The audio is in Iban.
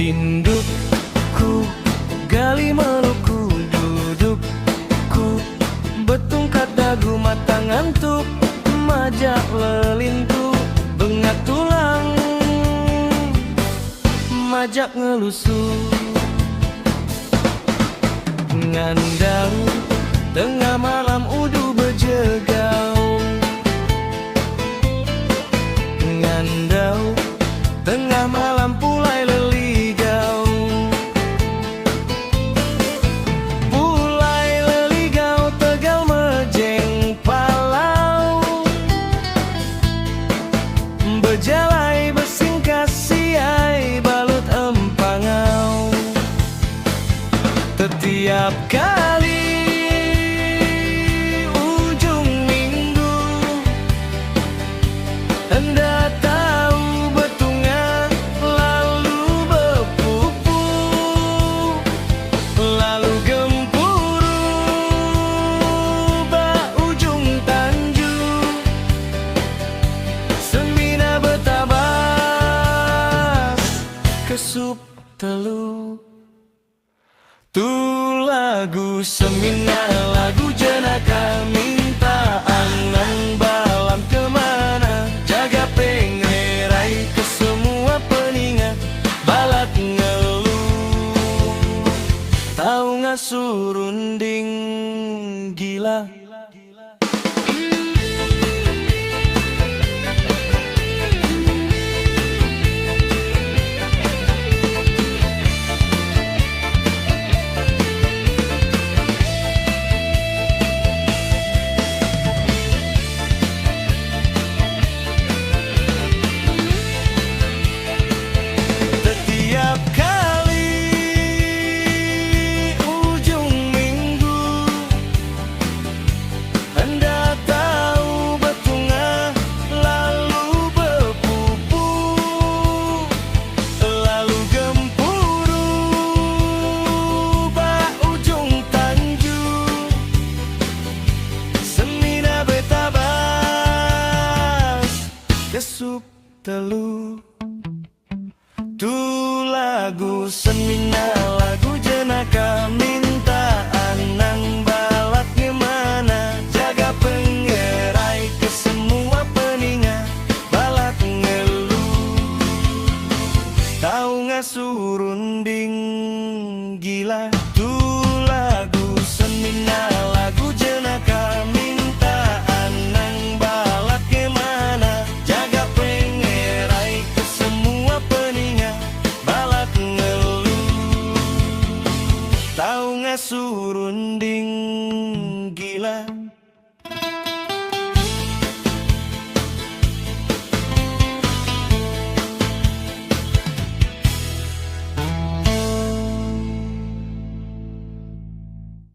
Tinduk ku gali meluku duduk ku betungkat dagu mata ngantuk majak lelintu bengat tulang majak ngelusu. Ngandau tengah malam udu bejegau. Ngandau tengah malam pulai leligau. Pulai leligau tegal mejeng palau. Bejalai besingka siai balut empangau. Tetiap kali ujung minggu enda tau betunga lalu bepupu lalu gempuru ba ujung tanju semina betabas ke sup telu. Tu lagu semina lagu jenaka minta anang balam ke mana jaga pengerai ke semua peninga balat ngelu tau ngasuh runding gila. Tetiap kali ujung minggu Enda tau betunga lalu bepupu Lalu gempuru ba ujung tanju Semina betabas ke sup telu. Tu lagu semina lagu jenaka.